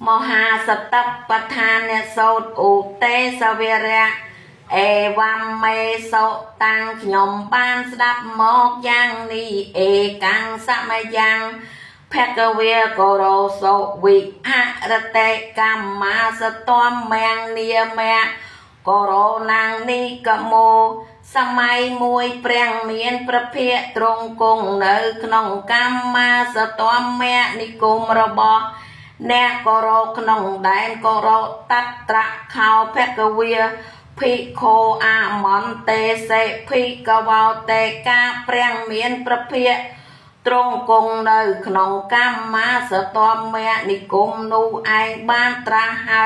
មហាសតបដ្ឋានសោតឧទេសវរៈអេវំមេសុតាំងខ្ញុំបានស្ដាប់មកយ៉ាងនេះអេកាំងសមយ៉ាងភគវេកោរោសុវិហរតិកម្មាសតមំនាមៈកោរោណាងនិកមោសម័យមួយព្រះមានប្រភិយទ្រង់គង់នៅក្នុងកម្មាសតមៈនិគមរបស់អ្នកកោរោក្នុងដែនកោរោតត្រខោភគវេភិក្ខុអាមន្តេសិភិកវោតេកាព្រះមានប្រភិយទ្រង់គង់នៅក្នុងកម្មាសតមៈនិគមនោះឯងបានត្រាស់ហៅ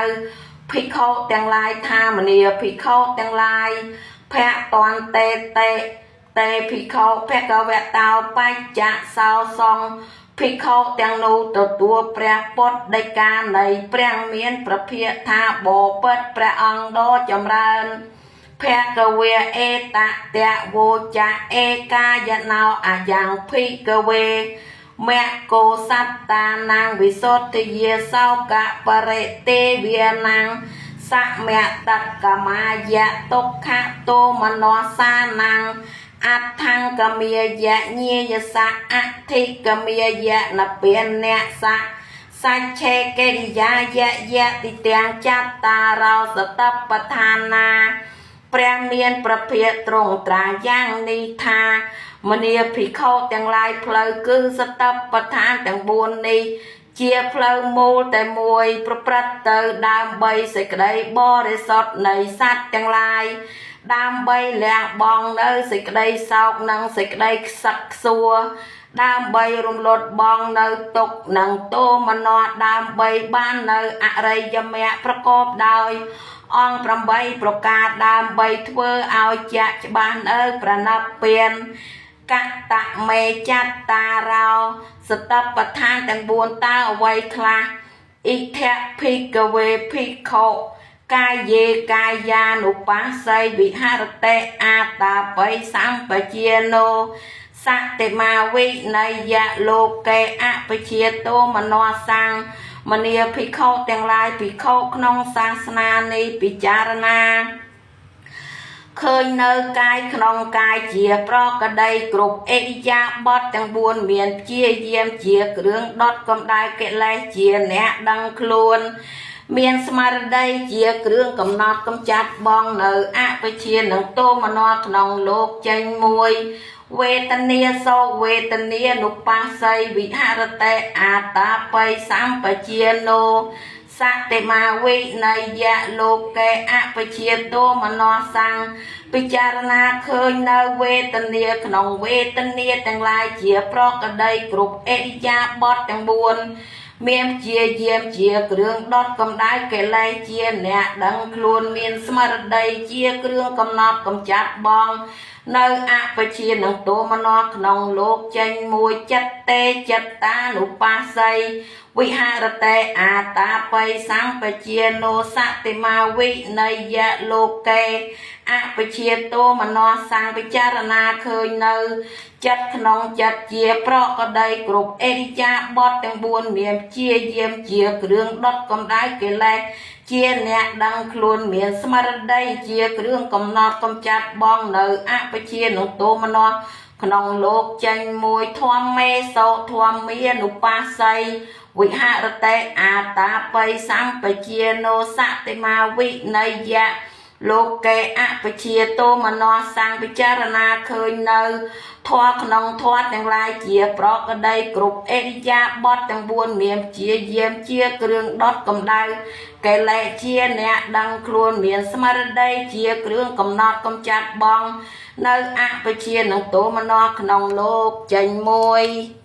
ភិក្ខុទាំងឡាយថាមនីភិក្ខុទាំងឡាយភៈតន្តេតេតេភិក្ខុភគវតោបច្ចៈសោសងភិក្ខុទាំងនោះទទួលព្រះពុទ្ធដីកានៃព្រះមានប្រភិយថាបបិទ្ធព្រះអង្គដ៏ចម្រើនភគវេអេតតៈវោចៈអេកាយណោអាយ៉ាងភិក្ខវេមគ្គោសត្តានាងវិសុទ្ធិយាសោកបរិទេវានាងសមតកមាយៈទុក្ខទោមនស្សានាងអដ្ឋង្គមាយៈញាយសៈអធិកមាយៈនពានៈសៈសច្ឆេកិរិយាយៈយៈតិទាំងចត្តារោសតបដ្ឋានាព្រះមានប្រភិយទ្រង់ត្រាស់យ៉ាងនេះថាមនាភិក្ខុទាំងឡាយផ្លូវគឺសតបដ្ឋានទាំង4នេះជាផ្លូវមូលតែមួយប្រព្រឹត្តទៅដើម្បីសេចក្តីបរិសុទ្ធនៃសត្វទាំងឡាយដើម្បីលះបង់នៅសេចក្តីសោកនិងសេចក្តីខ្សឹកខ្សួរដើម្បីរំលត់បងនៅទុក្ខនិងទោមនស្សដើម្បីបាននៅអរិយមគ្គប្រកបដោយអង្គ8ប្រការដើម្បីធ្វើឲ្យជាក់ច្បាស់នៅប្រណិពានកតមេចត្តារោសតបដ្ឋានទាំង4តើអ្វីខ្លះអ៊ិធភិក្ខវេភិក្ខុកាយេកាយានុបស្ស័យវិហរតិអាតាបិសម្បជាណោសតិមាវិនយៈលោកេអបជាទោមនស្សੰមនាភិក្ខុទាំងឡាយភិក្ខុក្នុងសាសនានេះពិចារណាឃើញនៅកាយក្នុងកាយជាប្រកដីគ្រប់អិរិយាបថទាំង4មានព្យាយាមជាគ្រឿងដុតកម្ដៅកិលេសជាអ្នកដឹងខ្លួនមានស្មារតីជាគ្រឿងកំណត់កំចាត់បងនៅអបជានិងទោមនស្សក្នុងលោកចេញមួយវេទនាសោវេទនានុបស្ស័យវិហរតិអាតាបិសម្បជាណោសតិមាវិនយៈលោកេអបជាទោមនស្សੰពិចារណាឃើញនៅវេទនាក្នុងវេទនាទាំងឡាយជាប្រកដីគ្រប់អិរិយាបថទាំង4មានជាយាមជាគ្រឿងដុតកម្ដៅកិលេសជាអ្នកដឹងខ្លួនមានស្មារតីជាគ្រឿងកំណត់កំចាត់បងនៅអបជានិងទោមនស្សក្នុងលោកចេញមួយចិត្តទេចិត្តតានុបស្ស័យវិហរតិអាតាបិសម្បជាណោសតិមាវិនយៈលោកេអបជាទោមនស្សੰពិចារណាឃើញនៅចិត្តក្នុងចិត្តជាប្រកដីគ្រប់អិរិយាបថទាំង4មានជាយាមជាគ្រឿងដុតកម្ដៅកិលេសជាអ្នកដឹងខ្លួនមានស្មារតីជាគ្រឿងកំណត់កំចាត់បងនៅអបជានិងទោមនស្សក្នុងលោកចេញមួយធម្មេសោធម្មានុបស្ស័យវិហរតិអាតាបិសម្បជាណោសតិមាវិនយៈលោកេអបជាទោមនស្សੰពិចារណាឃើញនៅធម៌ក្នុងធម៌ទាំងឡាយជាប្រកដីគ្រប់អិរិយាបថទាំង4មានជាយាមជាគ្រឿងដុតកម្ដៅកិលេសជាអ្នកដឹងខ្លួនមានស្មារតីជាគ្រឿងកំណត់កំចាត់បងនៅអបជានិងទោមនស្សក្នុងលោកចេញមួយ។